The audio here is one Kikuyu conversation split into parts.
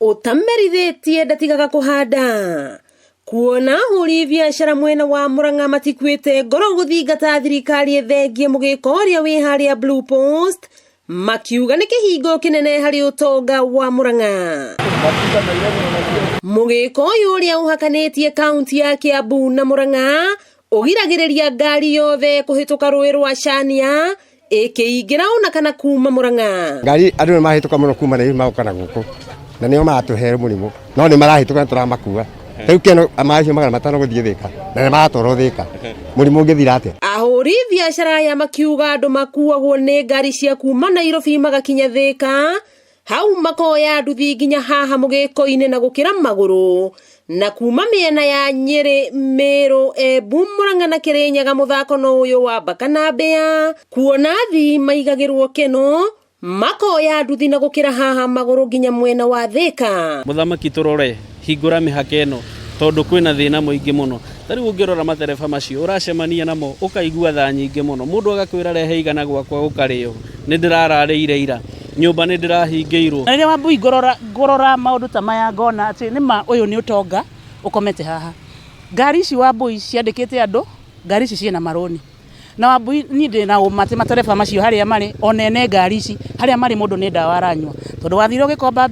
Ũtamerithĩtie ndatigaga kũhanda. Kuona ahũri biacara mwena wa Murang'a matikuĩte ngoro gũthingata thirikari ĩthengie mũgĩko ũrĩa wĩ harĩa Blue Post, makiuga nĩ kĩhingo kĩnene harĩ ũtonga wa Murang'a. Mũgĩko ũyũ ũrĩa ũhakanĩtie kaunti ya Kiambu na Murang'a ũgiragĩrĩria ngari yothe kũhĩtũka rũĩ rwa Chania ĩkĩingĩra ona kana kuma Murang'a. Ngari andũ nĩ mahĩtũka mũno kuma Nairobi magoka na gũkũ na nĩo maratũhe mũrimũ, no nĩ marahĩtũka na tũramakua. Rĩu kĩno macio 500 gũthiĩ Thĩka na nĩ maratwarwo Thĩka, mũrimũ ũngĩthira atĩa? Ahũri biacara aya makiuga andũ makuagwo nĩ ngari cia kuma Nairobi magakinya Thĩka, hau makoya nduthi nginya haha mũgĩko-inĩ na gũkĩra magũrũ, na kuma mĩena ya Nyĩrĩ, Mĩrũ, Embu, Murang'a na Kĩrĩnyaga mũthako no ũyũ wa mbaka na mbĩa, kuona athii maigagĩrwo keno makoya nduthi na gũkĩra haha magũrũ nginya mwena wa Thĩka. Mũthamaki tũrore, hingũra mĩhaka ĩno tondũ kwĩna thĩna mũingĩ mũno. Ta rĩu ũngĩrora matereba macio ũracemania namo ũkaigua tha nyingĩ mũno. Mũndũ agakwĩra rehe 100 gwakwa gũkarĩo, nĩ ndĩrararĩire ira, nyũmba nĩ ndĩrahingĩirwo. Na rĩrĩa Wambui ngũrora, ngũrora maũndũ ta maya ngona atĩ nĩ ma ũyũ nĩ ũtonga ũkomete haha. Ngari ici Wambui ciandĩkĩte andũ, ngari ici ciĩna marũni. Na Wambui niĩ ndĩ na ũma atĩ matereba macio harĩa marĩ, ona ene ngari ici, harĩa marĩ mũndũ nĩ ndawa aranyua. Tondũ wathire ũgĩkomba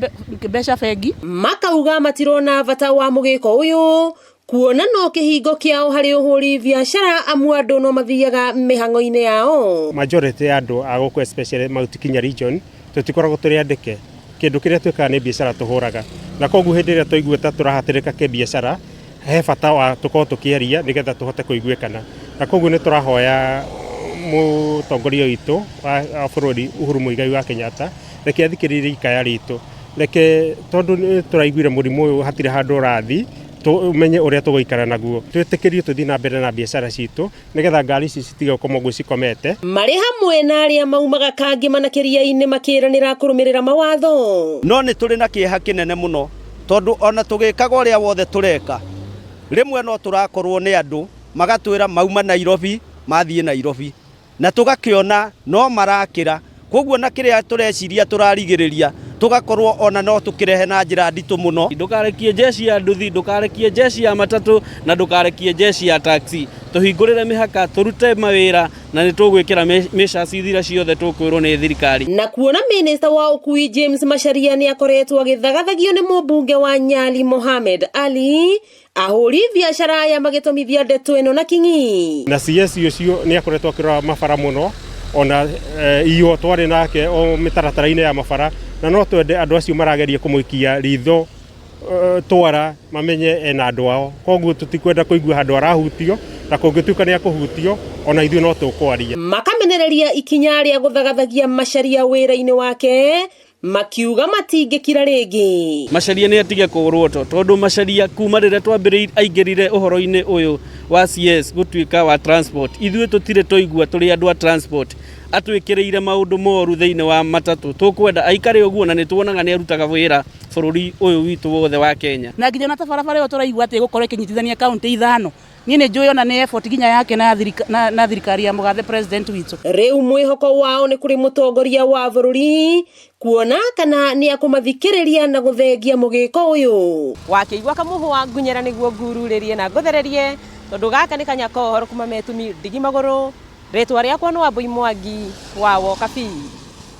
mbeca bengi. Makauga matirona bata wa mũgĩko ũyũ, kuona no kĩhingo kĩao harĩ ũhũri biacara amu andũ no mathiaga mĩhang'o-inĩ yao. Majority ya andũ a gũkũ especially Mount Kenya region tũtikoragwo tũrĩ andĩke. Kĩndũ kĩrĩa twĩkaga nĩ biacara tũhũraga, na koguo hĩndĩ ĩrĩa twaigua ta tũrahatĩrĩka kĩbiacara, he bata wa tũkorwo tũkĩaria nĩgetha tũhote kũiguĩkana. Na koguo nĩ tũrahoya mũtongoria witũ wa bũrũri Uhuru Muigai wa Kenyatta, reke athikĩrĩrie ikaya ritũ, reke tondũ nĩ tũraiguire mũrimũ ũyũ hatirĩ handũ ũrathiĩ, tũmenye ũrĩa tũgũikara naguo, twĩtĩkĩrio tũthiĩ na mbere na biacara citũ nĩgetha ngari ici citige gũkoma ũguo cikomete. Marĩ hamwe na arĩa maumaga Kangĩma na Kĩriainĩ makĩranĩra kũrũmĩrĩra mawatho. No nĩ tũrĩ na kĩeha kĩnene mũno tondũ ona tũgĩkaga ũrĩa wothe tũreka, rĩmwe no tũrakorwo nĩ andũ magatwĩra mauma Nairobi mathiĩ Nairobi, na tũgakĩona no marakĩra, koguo na kĩrĩa tũreciria tũrarigĩrĩria tũgakorwo ona no tũkĩrehe na njĩra nditũ mũno. Ndũkarekie jeshi ya nduthi, ndũkarekie jeshi ya matatũ na ndũkarekie jeshi ya taxi. Tũhingũrĩre mĩhaka, tũrute mawĩra na nĩ tũgwĩkĩra measures iria ciothe tũkwĩrwo nĩ thirikari. Na kuona minista wa ũkui James Macharia nĩ akoretwo agĩthagathagio nĩ mũmbunge wa Nyali Mohamed Ali, ahũri biacara aya magĩtũmithia ndeto ĩno na king'i. Na CS ũcio nĩ akoretwo akĩrora mabara mũno, ona iyo twarĩ nake o mĩtaratara-inĩ ya mabara, na no twende andũ acio marageria kũmũikia ritho twara mamenye ena andũ ao, koguo tũtikwenda kũigua handũ arahutio, na kũngĩtuĩka nĩ akũhutio ona ithuĩ no tũkwaria. Makamenereria ikinya rĩa gũthagathagia Macharia wĩra-inĩ wake, makiuga matingĩkira rĩngĩ. Macharia nĩ atige kũrwo to tondũ Macharia kuma rĩrĩa twambĩrĩirie aingĩrire ũhoro-inĩ ũyũ wa CS gũtuĩka wa transport, ithuĩ tũtirĩ twaigua tũrĩ andũ a transport atwĩkĩrĩire maũndũ moru thĩinĩ wa matatũ. Tũkwenda aikare ũguo na nĩ tuonaga nĩ arutaga wĩra bũrũri ũyũ witũ wothe wa Kenya. Na nginya ona ta barabara ĩyo tũraigua atĩ ĩgũkorwo ĩkĩnyitithania kaunti ithano, niĩ nĩ njũĩ ona nĩ effort nginya yake na thirikari ya mũgathe president witũ. Rĩu mwĩhoko wao nĩ kũrĩ mũtongoria wa bũrũri kuona kana nĩ akũmathikĩrĩria na gũthengia mũgĩko ũyũ. Wakĩigua kamũhwa ngunyĩra nĩguo ngururĩrie na ngũthererie, tondũ gaka nĩ kanya ka ũhoro kuma metumi ndigi magũrũ. Rĩtwa rĩakwa nĩ Wambui Mwangi wa Wokabi.